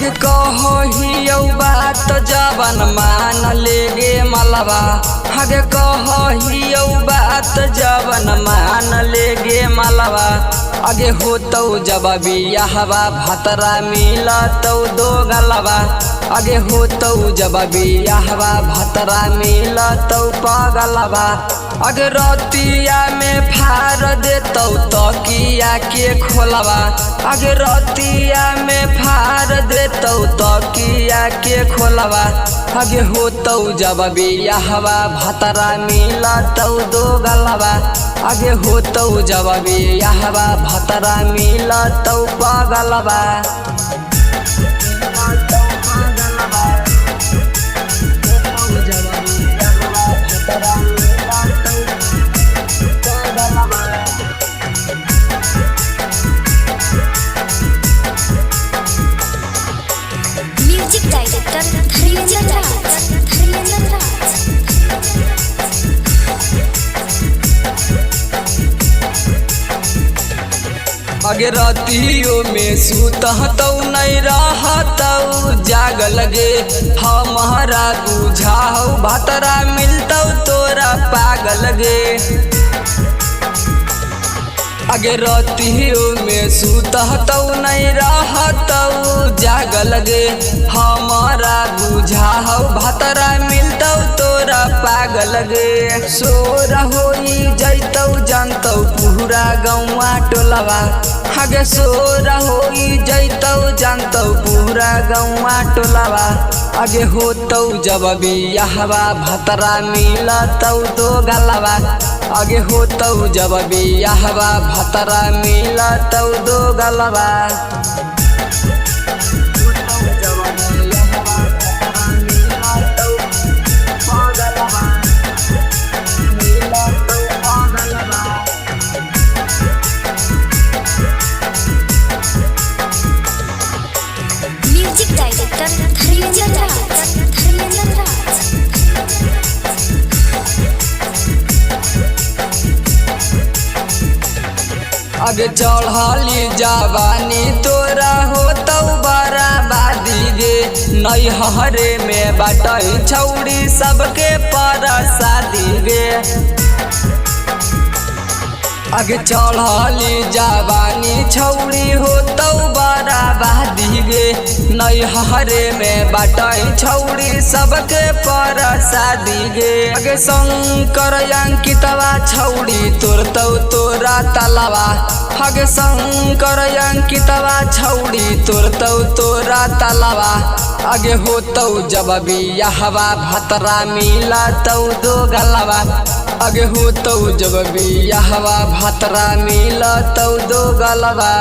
अगे कहियौ बात जवन मान लेगे मलबा। अगे कहियौ बात जवन मान लेगे मलबा। आगे होतौ जब बियाहवा भतरा मिलतौ दो गलबा। आगे होतौ जब बियाहवा भतरा मिलतौ पगलबा। आगे रतिया में फार देतौ तकिया के खोलबा। आगे रतिया में फार देतौ तकिया के खोलबा। आगे होतौ जब बियाहवा भतरा मिलतौ दो गलबा। आगे होतौ जब बियाहवा भतरा मिलतौ पगलबा। Music director Dharmendra Raj, Dharmendra Raj. अगे रतियो में सुतहतौ नहीं रहतौ जाग लगे। हमारा बुझाऊ भतरा मिलतौ तोरा पागल गे। अगे रतियो में सुतहतौ नहीं रहतौ जाग लगे। हमारा बुझाऊ भतरा मिलतौ तोरा पागल गे। सोर होई जैतौ जानतौ पूरा गौवा टोलबा। आगे सोर होई जैतौ जानतौ पूरा गौवा टोलबा। आगे होतौ जब बियाहवा भतरा मिलतौ दो गलबा। आगे होतौ जब बियाहवा भतरा मिलतौ दो गलबा। Music director Dharmendra Raj, Dharmendra Raj. आगे चढ़ली जवानी तोरा होतौ बराबादी गे। नैहरे में बाटै छौड़ी सबके परसादी गे। आगे चढ़ली जवानी छौड़ी होतौ बराबादी गे। नैहरे में बाटै छौड़ी सबके परसादी गे। आगे शंकर अंकितवा छौड़ी तोड़तौ तोरा तलवा। आगे शंकर अंकितवा छौड़ी तोड़तौ तोरा तलवा। आगे होतौ जब बियाहवा भतरा मिलतौ दो गलबा। आगे होतौ जब बियाहवा भतरा मिलतौ दो गलबा।